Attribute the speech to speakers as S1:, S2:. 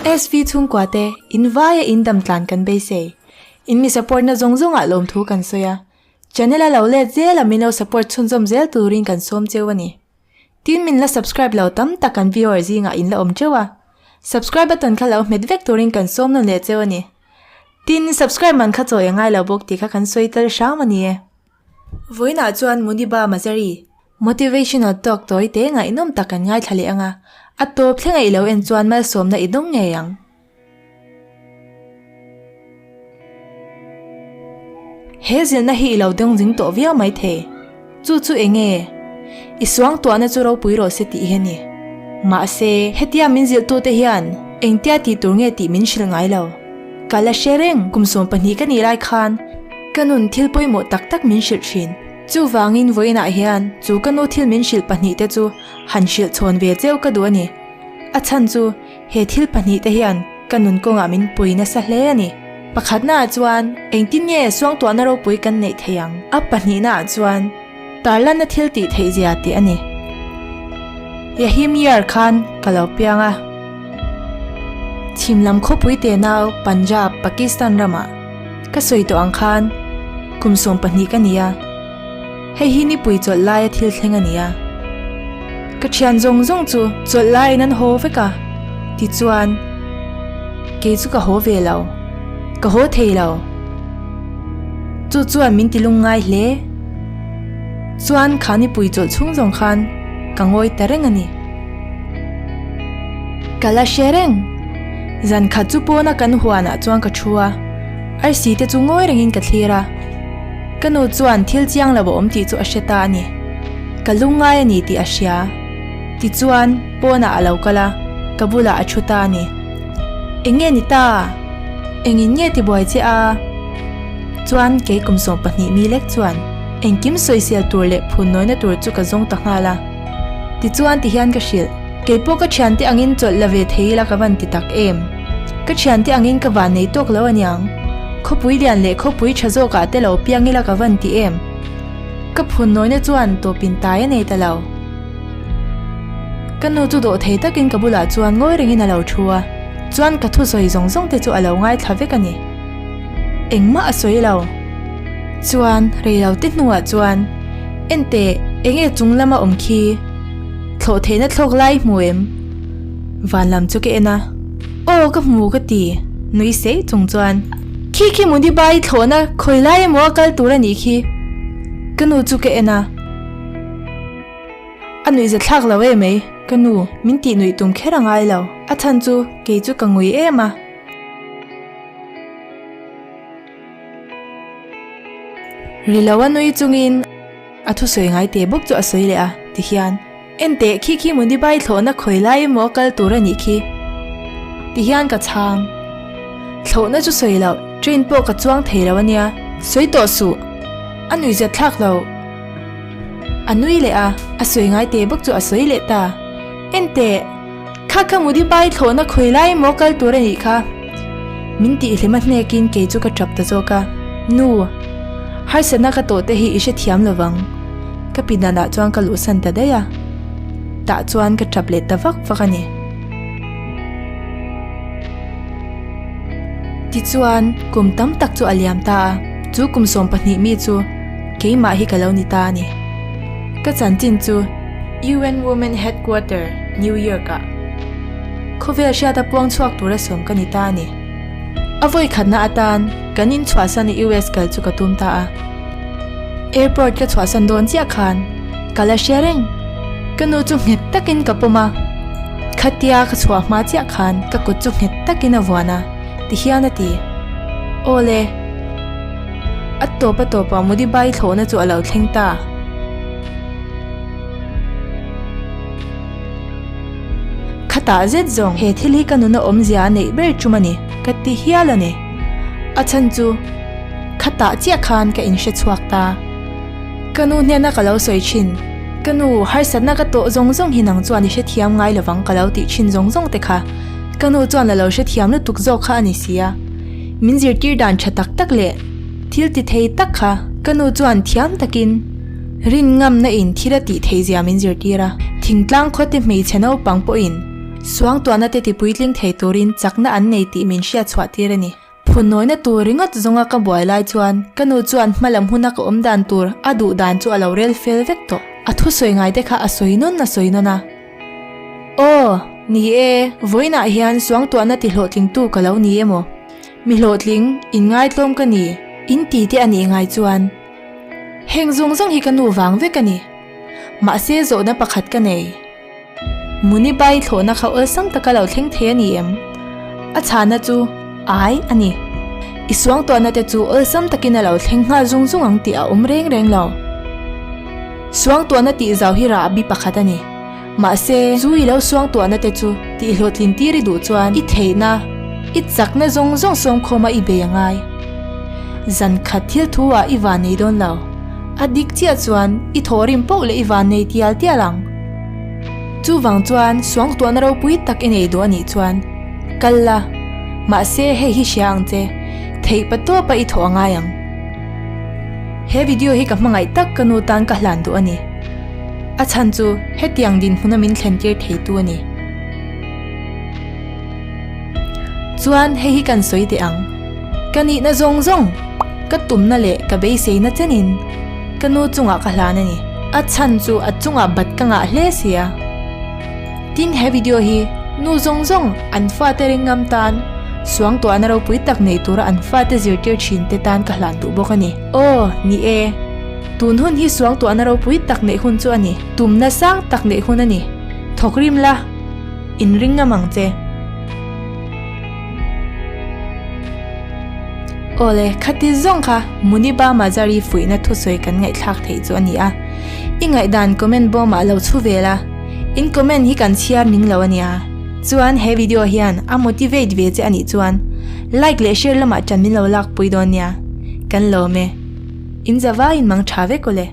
S1: SV chhungkua te in vaia in dam tlan kan beisei. In mi support na zawng zawng ah lawmthu kan sawi a. Channel a lo let zel a min lo support chhunzawm zel turin kan sawm cheu a ni. Tin min la subscribe lo tam tak kan viewer zingah in la awm teuh a. Subscribe button kha lo hmet vek turin kan sawm nawn leh cheu a ni. Tin subscribe man kha chawi a ngai lo bawk tih kha kan sawi tel hram a ni e. Vawiinah chuan Muniba Mazari Motivational talk tawi te ngaihnawm tak kan ngaithla leh ang a, a tawp thlenga i lo en chuan malsawmna i dawng ngei ang. He zilhna hi i lo dawng zing tawh viau mai thei. Chu chu eng nge? I suangtuahna chu ropui rawh se tih hi a ni. Mahse, hetia min zilhtute hian engtia tih tur nge tih min hrilh ngai lo. Ka la hre reng, kum 12 ka nih lai khan ka nun thil pawimawh tak tak min hrilh thin. Chuvangin vawiinah hian chu ka nu thil min hrilh pahnihte chu han hrilh chhawn ve cheu ka duh a ni. A chhan chu he thil pahnihte hian ka nun kawngah min pui nasa hle a ni. Pakhatnaah chuan engtin nge suangtuahna ropui kan neih theih ang? A pahnihnaah chuan tarlanna thil tih theih zia tih a ni. Yahim Yar khan ka lo piang a. Chhim lam khawpui tenau Punjab, Pakistan ramah ka sawi tawh ang khan kum 12 ka ni a. Hei hi nipui chawlh laia thil thleng a ni a. Ka thian zawng zawng chu chawlh laiin an haw vek a, tichuan kei chu ka haw ve lo, ka haw thei lo. Chu chuan min ti lung ngai hle. Chuan kha nipui chawlh chhung zawng khan ka ngawi ta reng a ni. Ka la hre reng. Zan khat chu pawna kan huanah chuan ka thu a, arsi te chu ngawi rengin ka thlir a. Ka nu chuan thil chiang lo a awm tih chu a hre ta a ni. Ka lungngai a ni tih a hria. Tichuan, pawnah a lo kal a, ka bulah a thu ta a ni. Eng nge ni ta? Engin nge tibuai che a? Chuan kei kum 12 mi lek chuan engkim sawisel tur leh phunnawina tur chu ka zawng ta nghal a. Tichuan tihian ka hrilh, Keipawh ka thiante angin chawlh la ve thei ila ka van ti tak em? Ka thiante angin ka van nei tawk lo aniang. Khawpui lian leh khawpui tha zawkah te lo piang ila ka van ti em? Ka phunnawina chuan tawpin tai a nei ta lo. Ka nu chu dawh thei takin ka bulah chuan ngawi rengin a lo thu a, chuan ka thusawi zawng zawng te chu a lo ngaithla vek a ni. Engmah a sawi lo. Chuan rei lo te hnuah chuan, Enteh, enge chung lama awm khi? Thlawh theihna thlawk lai hmu em? Van lam chu ka en a, Aw ka hmu ka ti, nui sei chung chuan. Khi khi Munibai thlawhna khawi lai emaw a kal tur a nih khi. Ka nu chu ka en a. A nuihza thlak lo em ei, ka nu, min tih nuih tum kher a ngai lo, a chhan chu kei chu ka ngui em a. Ri lo a nui chungin a thusawi ngai te bawk chu a sawi leh a, tihian, Enteh, khi khi Munibai thlawhna khawi lai emaw a kal tur a nih khi. Tihian ka chhang. Thlawhna chu sawi loh, train pawh ka chuang thei lo a nia. Sawi tawh suh. A nuihzat thlak lo. A nui leh a, a sawi ngai te bawk chu a sawi leh ta. Enteh, kha kha Mudibai thlawhna khawi lai emaw kal tur a nih kha. Min tihhlim a hnekin kei chu ka tap ta zawk a. Nu, harsatna ka tawh te hi i hrethiam lo vang. Ka pindanah chuan ka luhsan ta daih a. Tah chuan ka tap leh ta vak vak a ni. Tichuan, kum tam tak chu a liam ta a, chu kum 12 mi chu keimah hi ka lo ni ta a ni. Ka chanchin chu UN Women Headquarter, New York ah khawvel hriata puang chhuak tura sawm ka ni ta a ni. A vawi khatna atan kan inchhuahsan US kal chu ka tum ta a. Airport ka chhuahsan dawn chiah khan ka la hre reng. Ka nu chu nghet takin ka pawm a, khatia ka chhuah hma chiah khan ka kut chu nghet takin a vuan a, tihian a ti. Awle. A tawp a tawpah Mudibai thlawhna chu a lo thleng ta. Khatah zet zawng he thil hi ka nuna awmzia a neih ber tum a ni, ka ti hial a ni. A chhan chu khatah chiah khan ka inhre chhuak ta. Ka nu hnena ka lo sawi thin, Ka nu, harsatna ka tawh zawng zawng hi nang chuan i hrethiam ngai lovang ka lo tih thin zawng zawng te kha ka nu chuan a lo hrethiam lutuk zawk kha a ni si a. Min zirtir dan tha tak tak leh thil ti thei tak kha ka nu chuan thiam takin rin ngamna in thil a tih theih zia min zirtir a. Thingtlang khawte hmeichhe naupang pawhin. Suangtuahna te tipuitling thei turin chakna an nei tih min hriat chhuah tir a ni. Phunawina tur ringawt zawnga ka buai lai chuan ka nu chuan hmalam huna ka awm dan tur a duh dan chu a lo rel fel vek tawh. A thusawi ngai te kha a sawi nawn a sawi nawn a. Aw, ni e, vawiinah hian suangtuahna tihlawhtlingtu ka lo ni emaw? Mi hlawhtling, inngaitlawm ka ni, in ti te a nih ngai chuan. Heng zawng zawng hi ka nu vang vek a ni. Mahse zawhna pakhat ka nei. Munibai thlawhna kha awlsam taka lo thleng thei a ni em? A chhana chu ai a ni. I suangtuahna te chu awlsam takin a lo thleng nghal zung zung ang tih a awm reng reng lo. Suangtuahna tih zau hi rahbi pakhat a ni. Mahse, chu i lo suangtuahna te chu tih hlawhtlin tir i duh chuan i theihna, i chakna zawng zawng sawmkhawma i bei a ngai. Zan khat thil thu ah i van nei dawn lo. A dik chiah chuan i thawhrim poh leh i van nei tial tial ang. Chuvang chuan suangtuahna ropui tak i nei duh a nih chuan kal la, mahse hei hi hria ang che, theih pa tawpa i thawh a ngai ang. He video hi ka hmangaih tak ka nu tan ka hlan duh a ni. A chhan chu hetiang dinhmuna min thlen tir theitu a ni. Chuan hei hi kan sawi teh ang. Ka nihna zawng zawng, ka tumna leh ka beiseina chenin ka nu chungah ka hlan a ni. A chhan chu a chungah bat ka ngah hle si a. Tin he video hi nu zawng zawng an fate ring ngam tan suangtuahna ropui tak nei tura an fate zirtir thin te tan ka hlan duh bawk a ni. Aw, ni e. Tun hun hi suangtuahna ropui tak neih hun chu a ni. Tumna sang tak neih hun a ni. Thawk rim la, inring ngam ang che. Awle, khati zawng kha Muniba Mazari fuihna thusawi kan ngaihthlak theih chu a ni a. I ngaihdan comment bawmah lo chhu vel a, in comment hi kan chhiar ning lo a nia. Chuan he video hian a motivate ve che a nih chuan like leh share lamah ṭan min lo lakpui dawn nia. Kan lawm e. In zavaiin mang ṭha vek awle.